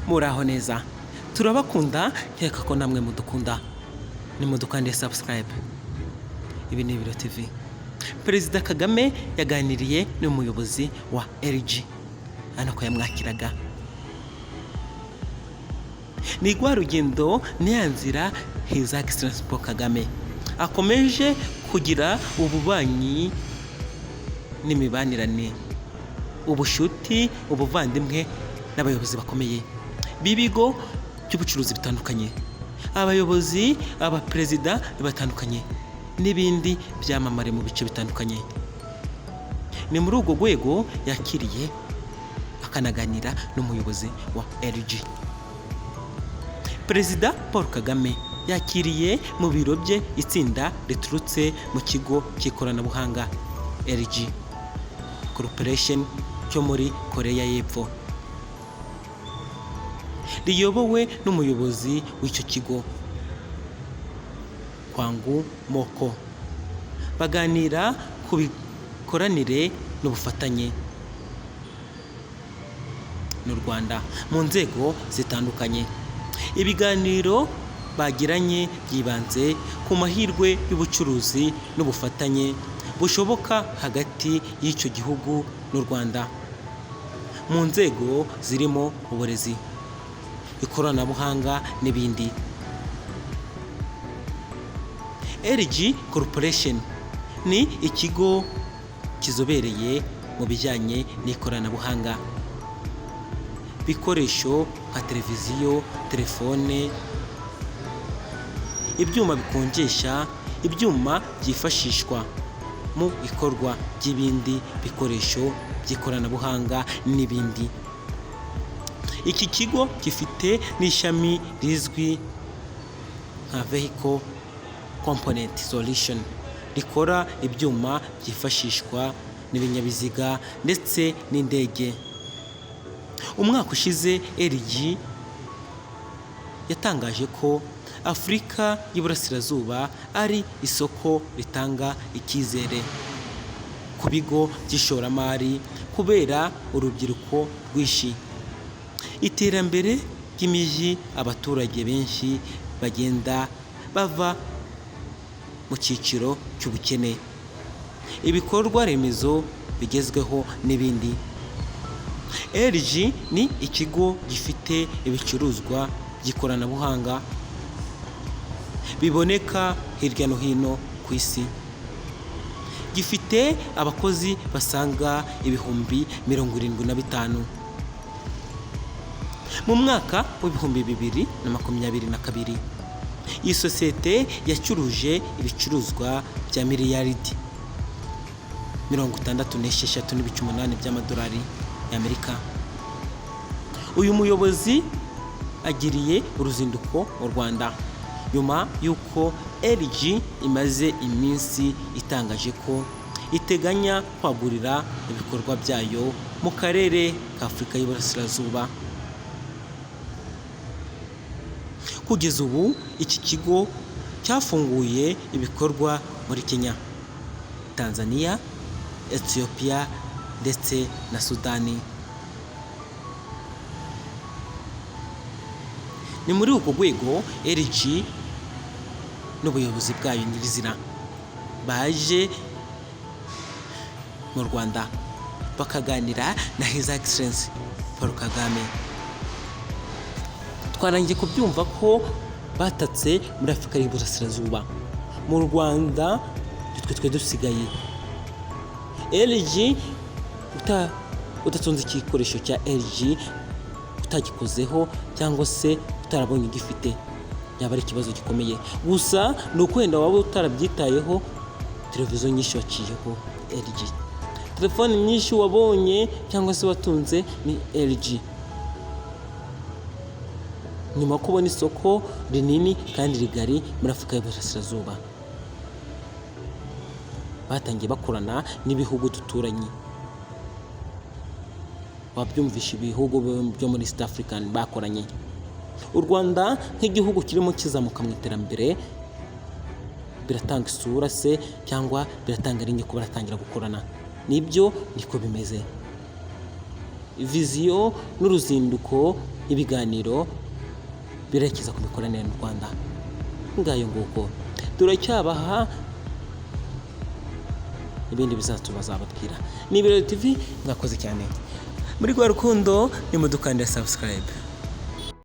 Muraho neza, turabakunda, nkeka ko namwe mudukunda. Nimudukande subscribe. Ibi ni Ibiro TV. Perezida Kagame yaganiriye n'umuyobozi wa LG hano ko yamwakiraga. Ni rwa rugendo, ni ya nzira His Excellency Paul Kagame akomeje kugira ububanyi n'imibanirane, ubushuti, ubuvandimwe n'abayobozi bakomeye b'ibigo by'ubucuruzi bitandukanye, abayobozi, abaperezida batandukanye n'ibindi byamamare mu bice bitandukanye. Ni muri urwo rwego yakiriye akanaganira n'umuyobozi wa LG. Perezida Paul Kagame yakiriye mu biro bye itsinda riturutse mu kigo cy'ikoranabuhanga LG Corporation cyo muri Koreya y'Epfo, riyobowe n'umuyobozi w'icyo kigo Kwangu Moko, baganira ku mikoranire n'ubufatanye n'u Rwanda mu nzego zitandukanye. Ibiganiro bagiranye byibanze ku mahirwe y'ubucuruzi n'ubufatanye bushoboka hagati y'icyo gihugu n'u Rwanda mu nzego zirimo uburezi, ikoranabuhanga n'ibindi. LG Corporation ni ikigo kizobereye mu bijyanye n'ikoranabuhanga, bikoresho nka televiziyo, telefone, ibyuma bikonjesha, ibyuma byifashishwa mu ikorwa ry'ibindi bikoresho by'ikoranabuhanga n'ibindi. Iki kigo gifite n'ishami rizwi nka Vehicle Component Solution, rikora ibyuma byifashishwa n'ibinyabiziga ndetse n'indege. Umwaka ushize LG yatangaje ko Afurika y'Iburasirazuba ari isoko ritanga icyizere ku bigo by'ishoramari kubera urubyiruko rwinshi, iterambere ry'imijyi, abaturage benshi bagenda bava mu cyiciro cy'ubukene, ibikorwa remezo bigezweho n'ibindi. LG ni ikigo gifite ibicuruzwa by'ikoranabuhanga biboneka hirya no hino ku isi. Gifite abakozi basaga 75,000. Mu mwaka wa 2022 iyi sosiyete yacuruje ibicuruzwa bya miliyaridi 66.8 by'amadolari y'Amerika. Uyu muyobozi agiriye uruzinduko mu Rwanda nyuma y'uko LG imaze iminsi itangaje ko iteganya kwagurira ibikorwa byayo mu karere ka Afurika y'Iburasirazuba. Kugeza ubu iki kigo cyafunguye ibikorwa muri Kenya, Tanzania, Ethiopia ndetse na Sudani. Ni muri urwo rwego LG n'ubuyobozi bwayo nyirizina baje mu Rwanda bakaganira na His Excellency Paul Kagame. Twarangiye kubyumva ko batatse muri Afurika y'Iburasirazuba, mu Rwanda nitwe twe dusigaye. LG udatunze igikoresho cya LG, utagikozeho cyangwa se utarabonye ugifite, yaba ari ikibazo gikomeye. Gusa ni uko wenda waba utarabyitayeho, televiziyo nyinshi waciyeho LG, telefone nyinshi wabonye cyangwa se watunze ni LG. Nyuma yo kubona isoko rinini kandi rigari muri Afurika y'Iburasirazuba, batangiye bakorana n'ibihugu duturanye. Wabyumvisha, ibihugu byo muri East African bakoranye. U Rwanda nk'igihugu kirimo kizamuka mu iterambere, biratanga isura se cyangwa biratanga rinye ko baratangira gukorana? Nibyo, niko bimeze. Vision n'uruzinduko Ibiganiro birerekeza ku mikoranire n'u Rwanda. Ngayo nguko, turacyabaha ibindi bizacu bazababwira. Ni Ibirori TV, mwakoze cyane muri rwa rukundo, nimudukandira subscribe.